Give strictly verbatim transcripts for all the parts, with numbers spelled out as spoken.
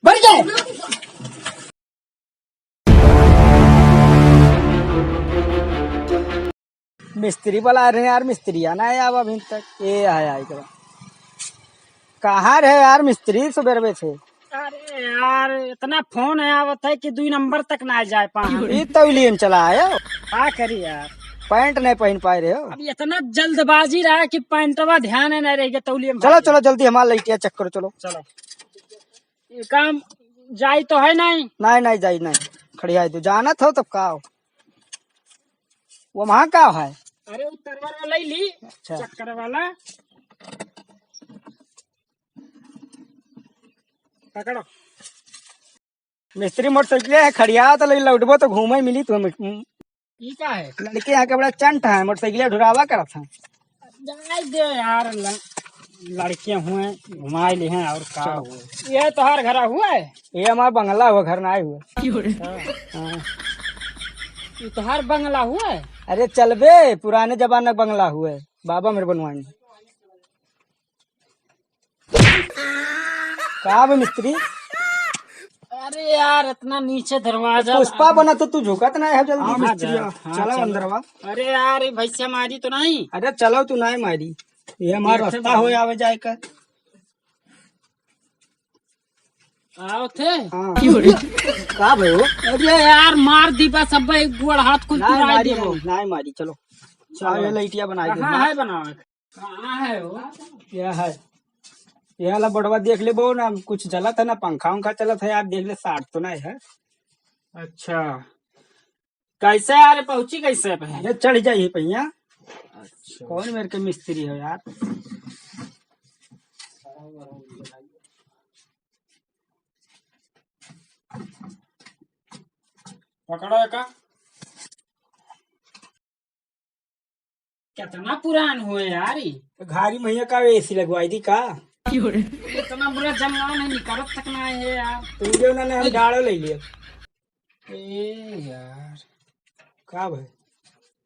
बढ़ जाए। मिस्त्री बुलाए रहे यार, मिस्त्री आना है अब अभी तक। ये है, आई करा। कहाँ रहे यार मिस्त्री सुबेरवे से? अरे यार, इतना फोन है आवत है कि दुई नंबर तक ना जाए पाए। ई तौलिए में चला आयो। का करी यार? पैंट नहीं पहन पाए रहे हो। अब इतना जल्दबाजी रहा कि पैंटवा ध्यान है नहीं रह गया तौलिए में चलो, भाग चलो, जल्दी हमारा लइटिया चेक करो, चलो। चलो। ये काम जाई तो है नहीं? नहीं, नहीं जाई, नहीं। खड़िया दो, जानत हो तब का हो? वो वहाँ का है? अरे, वो तरवर वाला ही ली, अच्छा। चक्कर वाला। पकड़ो। मिस्त्री मोटरसाइकिल है, खड़िया तो लई लौटबो तो घूमे मिली तुम्हें। ई का है? लड़के यहाँ के बड़ा चंट है, मोटरसाइकिल ढुरावा करत है। जाए दे यार, ल-, लड़के हुए, घुमाए ले हैं और का चलो। हुए? ये तोहार घर हुआ है? ये हमारा बंगला हुआ, घर ना हुआ। हाँ। ये तोहार बंगला हुआ है? अरे चलबे, पुराने जमाना का बंगला हुआ है, बाबा मेरे बनवाएंगे। का बे मिस्त्री? अरे यार, इतना नीचे दरवाजा। पुष्पा बना तो तू झुकत ना है जल्दी। हाँ, मिस्त्री, जा, हाँ, चलो चलो। अंदरवा। अरे यार, ये भैंसिया मारी तो नहीं? अरे चलो, तू ना मारी, ये हमारा देखते रास्ता हो आवे जाए का। आओ थे। हाँ। का भाई हो? अरे यार, मार दी बस, अब एक गोड़ हाथ कुल ना तुराई मारी, देबो। ना मारी, चलो। चलो। ये लइटिया बनाए दे। कहाँ है बनावे? कहाँ है वो? यह है, यह वाला बड़वा देख ले बो ना, कुछ जलत है ना, पंखा उंखा चलत है यार, देख ले, साट तो नहीं है। अच्छा, कैसे यार पहुंची कैसे पे? ये चढ़ जाइए पहिया। अच्छा। कौन मेरे के मिस्त्री हो यार? पकड़ो एका। कितना पुरान हुए यार ई। तो घारी मैया का एसी लगवाई दी का? इतना बुरा जमाना है, निकलत तक ना है यार। तुम जो ना, ना हम गाड़ो ले लियो। ए यार। का भाई?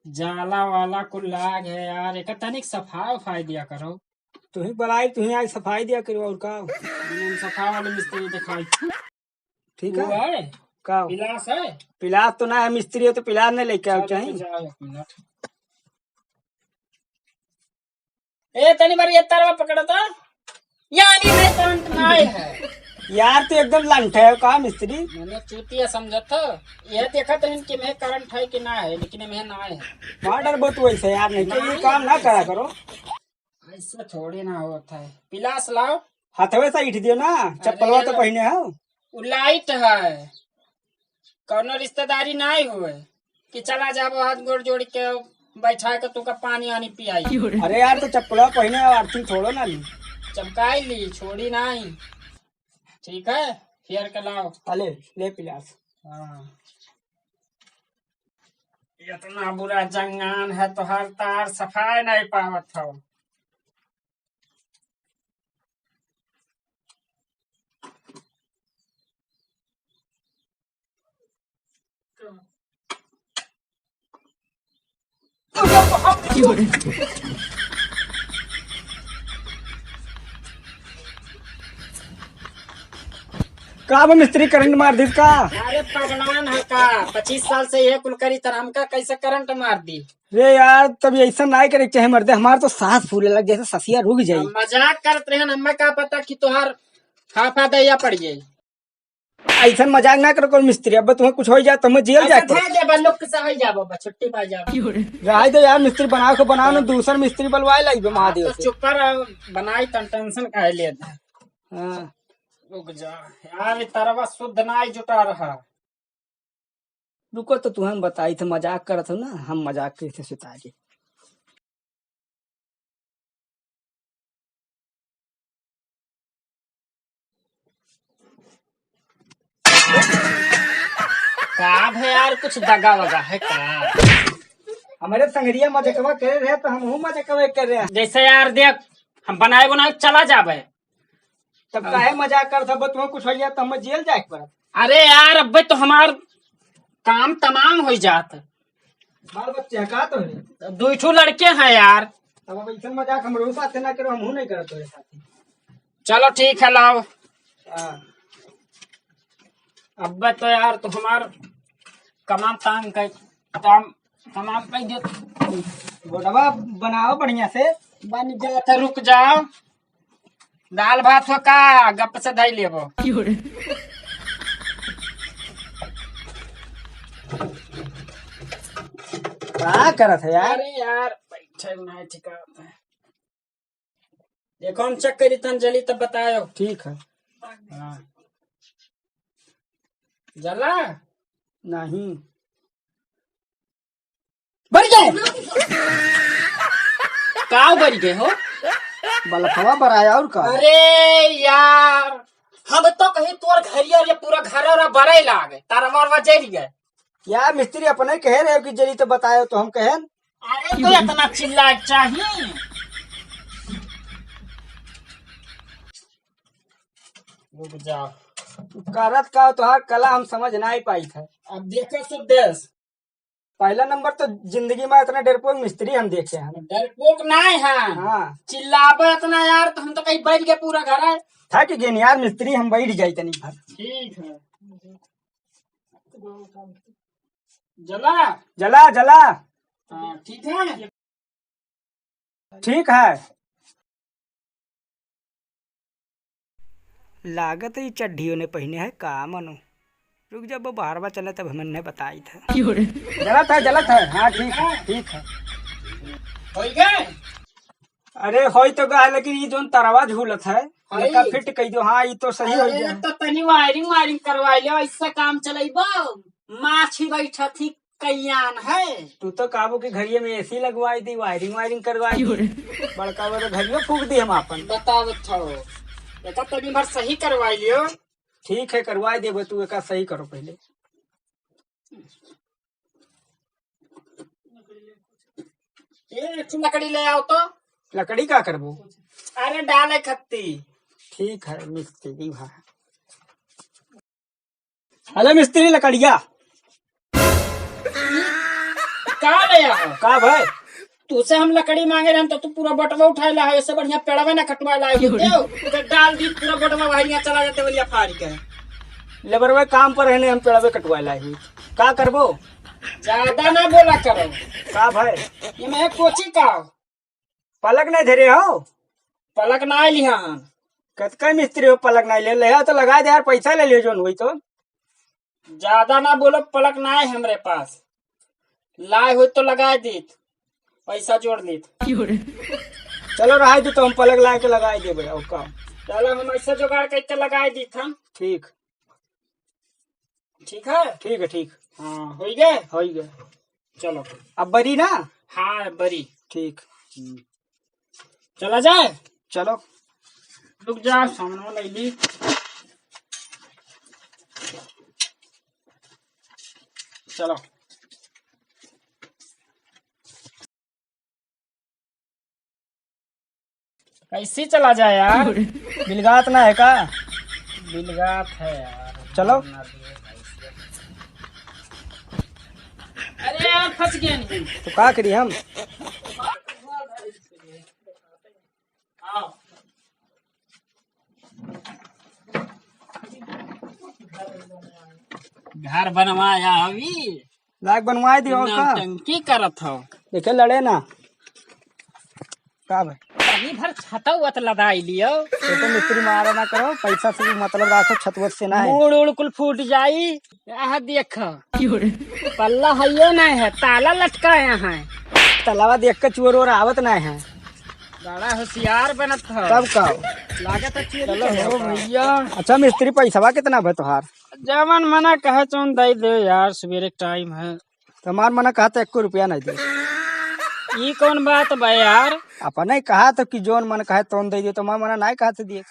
जाला वाला कुल लाग है यार, एक तनिक सफाई उफाई दिया करो। तुही बुलाई, तुही आके सफाई दिया करो और का? हम सफाई वाले मिस्त्री दिखाई। ठीक वो है? है? का? पिलास है? पिलास तो ना है, मिस्त्री है तो पिलास नहीं लेके आओ अच्छा, चाही। रुक जाओ एक मिनट। ए, तनी बार ये तारवा पकड़ो तो। यानी मैं करंट ना आए है। यार, तू एकदम लंठ है का मिस्त्री? मैंने चूतिया समझत हो। ये देखा तो इनके में करंट है कि ना है, लेकिन में ना है। मार डर बहुत वैसे यार, नहीं तो ये काम ना करा करो। ऐसे थोड़ी ना होता है। पिलास लाओ। हथवे से ईठ दियो ना, अरे चप्पलवा तो यार। पहने हो। उ लाइट है, कौनो रिश्तेदारी नाई हुए कि चला जाबो हाथ गोड़ जोड़ के बैठा के तुका पानी आनी पियाई। अरे यार, तो चप्पलवा पहने हो, आरती छोड़ो ना ली। चमकाई ली, छोड़ी नाई। ठीक है, फेर के लाओ। अले, ले पिलास। हाँ। इतना बुरा जंगान है, तोहार तार सफाई नहीं पावत हो। का बा मिस्त्री, करंट मार दिस का? अरे पगलान है का? पच्चीस साल से ये कुल करी तर हमका कैसे करंट मार दी? रे यार, तब ऐसा नाय करे के चाहे मर्दे, हमार तो सांस फूले लग जैसे ससिया रुक जाई। हम मजाक करत रहन, हमें का पता कि तोहार हाफा दैया पड़ जाई। ऐसन मजाक ना करो कोई मिस्त्री, अब तुम्हें कुछ हो जाए तो हमें जेल अच्छा, जाए पड़े। दे दे, बल्लुक से हो जाबो, बस छुट्टी पा जाबो। रहाई दो यार, मिस्त्री बनाओ को बनाओ ना, दूसर मिस्त्री बलवाए लाइबे महादेव तो से। चुप कर, बनाई तन टेंशन काहे लेत है? हाँ। रुक जा यार, ये तरवा शुद्ध ना ही जुटा रहा। रुको तो तुहन बताई थे, मजाक करत हो ना, हम मजाक कैसे सुता के। का भे यार, कुछ दगा वगा है का? हमारे संगरिया मजकवा करे रहे तो हमहू मजकवा करे रहे। जैसे यार देख, हम बनाए बनाए चला जाबे। तब काहे मजाक करत हब? तुम्हें कुछ हो जाए तो हमें जेल जाए के पड़त। अरे यार, अबे तो हमार काम तमाम हो जात। बाल बच्चे हैं का तो है? दुई ठो लड़के हैं यार। तब अब ऐसन मजाक हमरो साथे ना करो, हमहू नहीं करत तोरे साथे। चलो ठीक है, लाओ। हाँ। अब तो यार, तो हमार कमाम तांग का काम, कमाम का जो गोडवा बनाओ बढ़िया से। बन जात है, रुक जाओ। दाल भात हो का, गप से धई लेबो। का करत है यार? अरे यार, बैठे नहीं ठिकात है। देखो, हम चेक करी तन जली तब बतायो। ठीक है। हाँ। जला? नहीं। बरि गए। का बरि गए हो? बलफवा बराया और का? अरे यार, हम तो कहीं तोर घरिया और ये पूरा घर और बरे लागे, तारा मारवा जरि गए। यार मिस्त्री अपने कहे रहे कि जली तो बतायो तो हम कहेन। अरे तो इतना चिल्ला चाहिए। रुक जा। तू करत का, तोहार कला हम समझ नाहीं पाइत है। अब देखो सुदेश। पहला नंबर तो जिंदगी में इतना डरपोक मिस्त्री हम देखे हैं। डरपोक नाहीं है। हाँ। चिल्लाबे इतना यार, तो हम तो कहीं बैठ के पूरा घर है। थक गए यार मिस्त्री, हम बैठ जाई तनी घर। ठीक है। जला। जला, जला। हाँ, ठीक है। ठीक है। लागत ई चड्ढियो ने पहिने है का मनो? रुक जा, वो बाहरवा चले तब हमने बताइत है। जलत है, जलत है। हाँ, ठीक है, ठीक है। होई गए? अरे, होई तो गए, लेकिन ई जोन तरवा झूलत है, होई। एका फिट कई दो। हाँ, ई तो सही हो अरे, गया। तो तनी वायरिंग, वायरिंग करवा लियो, ऐसा काम चलेबो। माछी बैठा थी, कल्याण है। तू तो काबू के घरिये में एसी लगवाई दी, वायरिंग वायरिंग करवाई दी। बड़का बड़का घरियो फूक दी हम आपन। बतावत हो, एका तनी भर सही करवाई लियो। ठीक है, करवाई देबो, तू एका सही करो पहले। ये एक ठो लकड़ी ले आओ तो। लकड़ी का करबो? अरे डाले खत्ती। ठीक है मिस्त्री भाई। हेलो मिस्त्री, लकड़िया। का ले आवा? का भाई? तुसे हम लकड़ी मांगे रहन तो तू पूरा बटवा उठाए ला है, इससे बढ़िया पेड़वे ना कटवा लाए होते हो। तो डाल दी पूरा बटवा, वहिया चला जाते वलिया फाड़ के। लेबरवे काम पर रहने हम पेड़वे कटवा लाए हुई। का करबो? ज्यादा ना बोला करो। का भाई? ये मैं कोची का? पलक नहीं धरे हो? पलक ना लिहा हम। कतका मिस्त्री हो पलक नहीं ले, ले आ तो लगा दे यार, पैसा ले लियो जोन हुई तो। ज्यादा ना बोलो, पलक ना है हमरे पास, लाए हो तो लगा दीत, पैसा जोड़ दीत। चलो रहा दो तो हम पलक ला के लगा देबे और का। चलो हम ऐसा जुगाड़ करके लगा दीत हम। ठीक। ठीक है? ठीक है, ठीक। हाँ, होई गए? होई गए। चलो। अब बरी ना? हाँ, बरी। ठीक। हम्म। चला जाए? चलो। रुक जा, सामान वाला ले ली। चलो। कैसे चला जाए यार? बिलगात ना है का? बिलगात है यार। चलो। अरे यार, फंस गया नहीं। तो का करी हम? घर बनवाया अभी। लाग बनवाए दियो और का? नौटंकी करत हो। देखे लड़े ना। का भाई? तनी भर छतवा त लदाई लियो। ये तो मिस्त्री मारा ना करो, पैसा से भी मतलब राखो, छतवत से ना है। मूड़ उड़ कुल फूट जाई। यह देख, पल्ला हइयो नहीं है, ताला लटकाया है। तलावा देख के चोर ओर आवत नहीं है। बड़ा होशियार बनत हो। तब का? लागत है चोरी चलो हो भैया। अच्छा मिस्त्री, पैसवा कितना बा तोहार? जवन मना कहे चौन दे दे यार, सवेरे टाइम है। तो हमार मना कहा तो एको रुपया नहीं दे। ई कौन बात बा यार? अपने कहा तो कि जौन मन कहे तौन दे दे, तो हमार मना नहीं कहा तो दिए।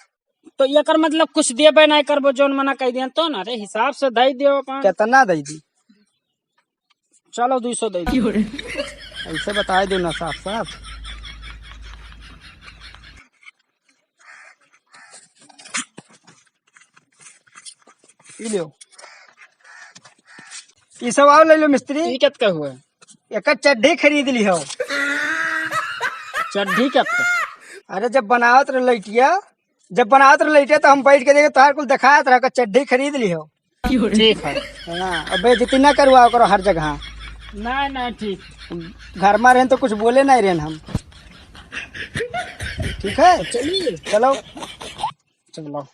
तो एकर मतलब कुछ देबे नहीं करबो, जौन मना कह दिया तो ना रे, हिसाब से दे दियो अपन। कितना दे दी? चलो, दुई सौ दे दी। ऐसे बताए दो ना साफ साफ। ई लो। ई सब आओ ले लो मिस्त्री। ई कितना हुआ? एक चड्ढी खरीद लिहो। चड्ढी क्या? अरे, जब बनावत रहे लइटिया, जब बनावत रहे लइटिया, तो हम बैठ के देखे, तोहार कुल देखात रहे, एक चड्ढी खरीद लिहो। ठीक है। हाँ, अब बेइज्जती ना करवाओ करो हर जगह। ना, ना, ठीक। घर में रहन तो कुछ बोले नहीं रहन हम। ठीक है, चलिए, चलो। चलो।